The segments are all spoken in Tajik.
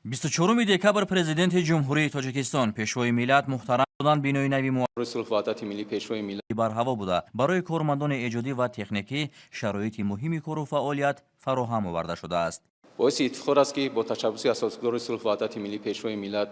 24 декабр Президенти Ҷумҳурии Тоҷикистон, Пешвои миллат муҳтарам додан бинои нави Сулҳу ваҳдати миллӣ, Пешвои миллат барҳаво буда, барои кормандони эҷодӣ ва техникӣ шароити муҳими кору фаъолият фароҳам оварда шудааст. Боиси ифтихор аст, ки бо ташаббуси Асосгузори сулҳу ваҳдати миллӣ, Пешвои миллат,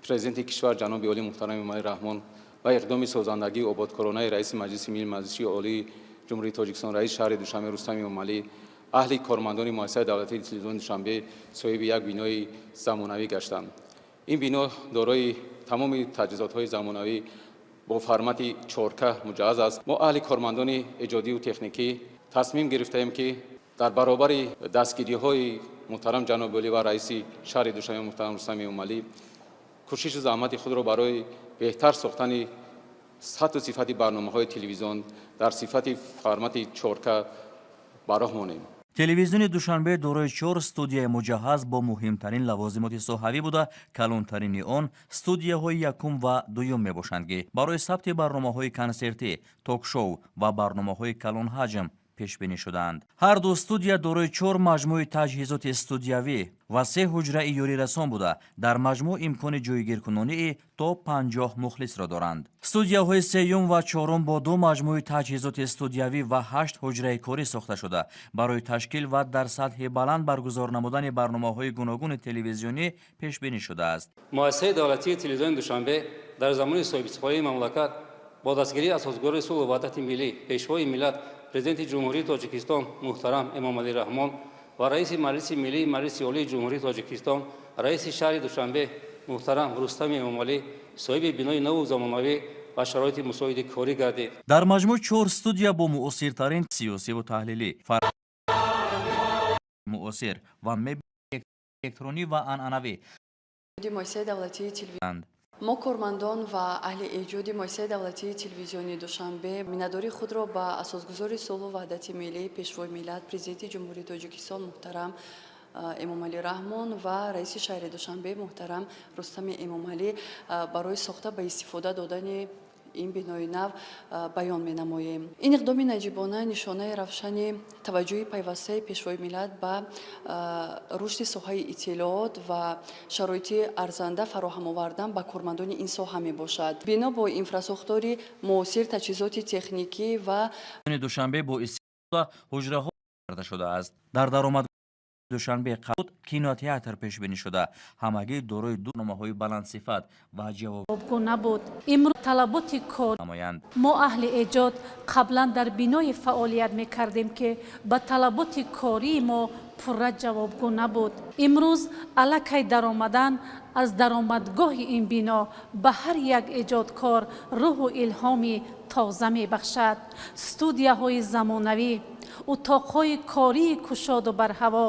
Президенти кишвар ҷаноби олӣ муҳтарам Эмомалӣ Раҳмон ва иқдоми созандагии ободкоронаи Раиси Маҷлиси Милли Маҷлиси Олии Ҷумҳурии Тоҷикистон, Раиси шаҳри Душанбе Рустами Эмомалӣ, аҳли кормандони муассисаи давлатии телевизиони Душанбе соҳиби як бинои замонавӣ гаштанд. Ин бино дорои тамоми таҷҳизотҳои замонавӣ бо формати 4К муҷаҳҳаз аст. Мо, аҳли кормандони эҷодию техникӣ, тасмим гирифтаем, ки дар баробари дастгириҳои муҳтарам ҷаноби олӣ ва раиси шаҳри Душанбе муҳтарам Рустами Эмомалӣ кӯшишу заҳмати худро барои беҳтар сохтани сатҳу сифати барномаҳои телевизион дар сифати формати 4К ба роҳ монем. Телевизиони Душанбе дорои чор студияи муҷаҳҳаз бо муҳимтарин лавозимоти соҳавӣ буда, калонтарини он студияҳои якум ва дуюм мебошанд, ки барои сабти барномаҳои консертӣ, ток-шоу ва барномаҳои калонҳаҷм пешбинӣ шудаанд. Ҳар ду студия дорои чор маҷмӯи таҷҳизоти студиявӣ ва се ҳуҷраи ёрирасон буда, дар маҷмӯъ имкони ҷойгиркунонии то 50 мухлисро доранд. Студияҳои сеюм ва чорум бо ду маҷмӯи таҷҳизоти студиявӣ ва ҳашт ҳуҷраи корӣ сохта шуда, барои ташкил ва дар сатҳи баланд баргузор намудани барномаҳои гуногуни телевизионӣ пешбинӣ шудааст. Муассисаи давлатии телевизиони Душанбе дар замони соҳибистиқлолии мамлакат бо дастгирии Асосгузори сулҳу ваҳдати миллӣ, Пешвои миллат, Президенти Ҷумҳурии Тоҷикистон муҳтарам Эмомалӣ Раҳмон ва Раиси Маҷлиси Миллии Маҷлиси Олии Ҷумҳурии Тоҷикистон, Раиси шаҳри Душанбе муҳтарам Рустами Эмомалӣ соҳиби бинои наву замонавӣ ва шароити мусоиди корӣ гардид. Дар маҷмӯъ чор студия бо муосиртарин сиёсиву таҳлилӣ, муосир ва мебели электронӣ ва анъанавӣ Муассисаи давлатии телевизион мо, кормандон ва аҳли эҷоди Муассисаи давлатии телевизиони Душанбе, миннатдории худро ба Асосгузори сулҳу ваҳдати миллӣ, Пешвои миллат, Президенти Ҷумҳурии Тоҷикистон муҳтарам Эмомалӣ Раҳмон ва Раиси шаҳри Душанбе муҳтарам Рустами Эмомалӣ барои сохта ба истифода додани ин бинои нав баён менамоем. Ин иқдоми наҷибона нишонаи равшани таваҷҷӯҳи пайвастаи Пешвои миллат ба рушди соҳаи иттилоот ва шароити арзанда фароҳам овардан ба кормандони ин соҳа мебошад. Бино бо инфрасохтори муосир, таҷҳизоти техникӣ ва Душанбе бо истифода ҳуҷраҳо карда шудааст. Дар даромад Душанбе қабуд кинотеатр пешбинӣ шуда, ҳамагӣ дорои ду номаҳои баландсифат ва ҷавобгӯ набуд. Имрӯз талаботи кор намоянд. Мо, аҳли эҷод, қаблан дар биное фаъолият мекардем, ки ба талаботи кории мо пурра ҷавобгӯ набуд. Имрӯз аллакай даромадан аз даромадгоҳи ин бино ба ҳар як эҷодкор рӯҳу илҳоми тоза мебахшад. Студияҳои замонавӣ, утоқҳои кории кушоду барҳаво,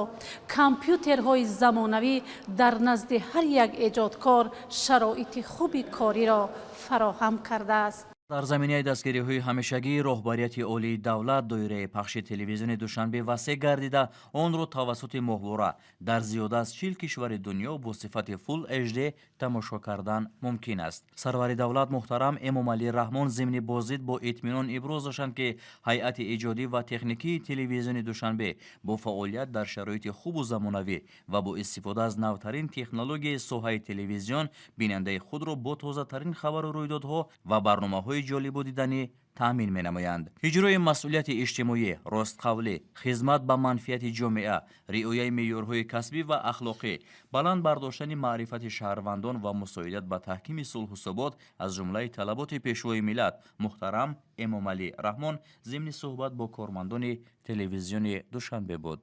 компютерҳои замонавӣ дар назди ҳар як эҷодкор шароити хуби кориро фароҳам кардааст. Дар заминаи дастгириҳои ҳамешагии роҳбарияти олии давлат, доираи пахши телевизиони Душанбе васеъ гардида, онро тавассути моҳвора дар зиёда аз 40 кишвари дунё бо сифати Full HD тамошо кардан мумкин аст. Сарвари давлат муҳтарам Эмомалӣ Раҳмон зимни боздид бо итминон иброз доштанд, ки ҳайати эҷодӣ ва техникии телевизиони Душанбе бо фаъолият дар шароити хубу замонавӣ ва бо истифода аз навтарин технологияи соҳаи телевизион бинандаи худро бо тозатарин хабару рӯйдодҳо ва барномаҳои ҷолибу диданӣ таъмин менамоянд. Иҷрои масъулияти иҷтимоӣ, ростқавлӣ, хизмат ба манфиати ҷомеа, риояи меъёрҳои касбӣ ва ахлоқӣ, баланд бардоштани маърифати шаҳрвандон ва мусоидат ба таҳкими сулҳу субот аз ҷумлаи талаботи Пешвои миллат муҳтарам Эмомалӣ Раҳмон зимни суҳбат бо кормандони телевизиони Душанбе буд.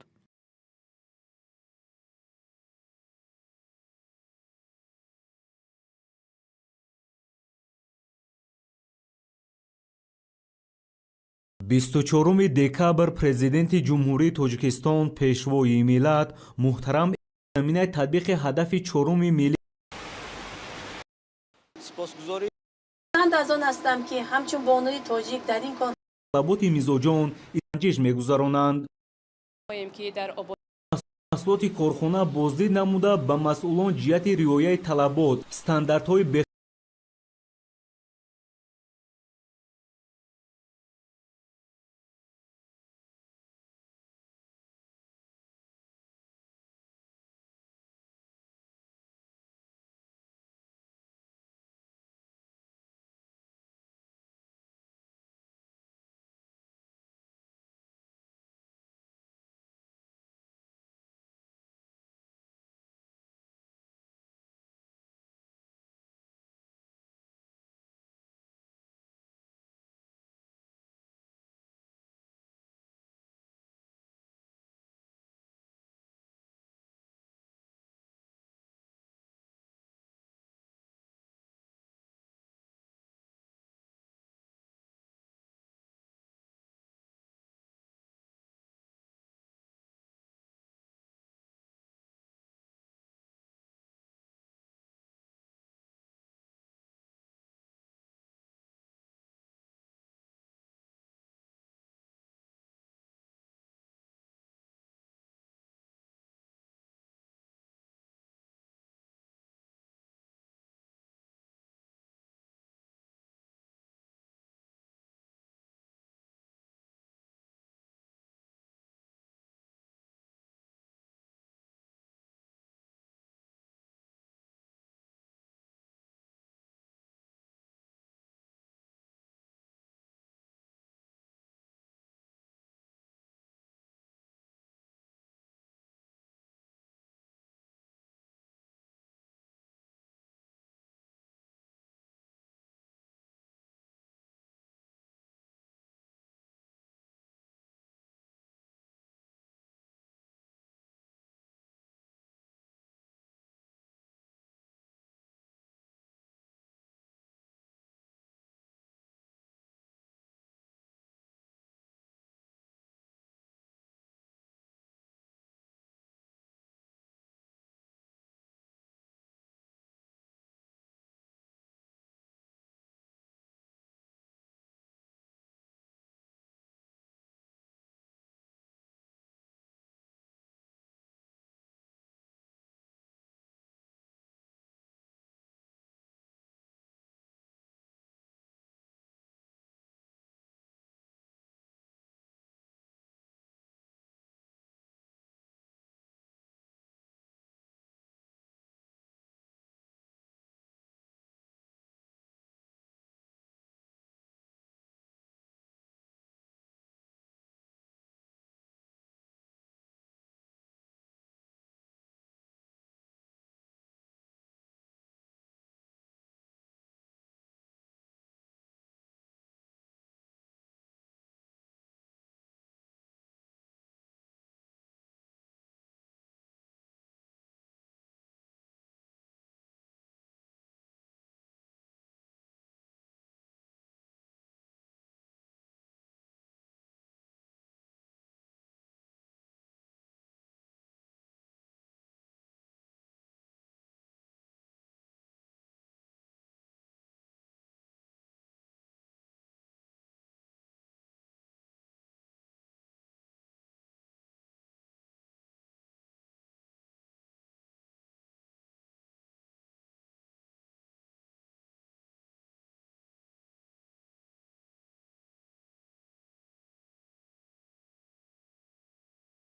24 декабр Президенти Ҷумҳурии Тоҷикистон, Пешвои миллат муҳтарам заминаи татбиқи ҳадафи чоруми миллӣ Сипосгузорӣ аз он ҳастам, ки ҳамчун бонуи тоҷик дар ин кон талаботи мизоҷон санҷиш мегузаронанд. Ки дар Маҳсулоти корхона боздид намуда, ба масъулон ҷиҳати риояи талабот, стандартҳои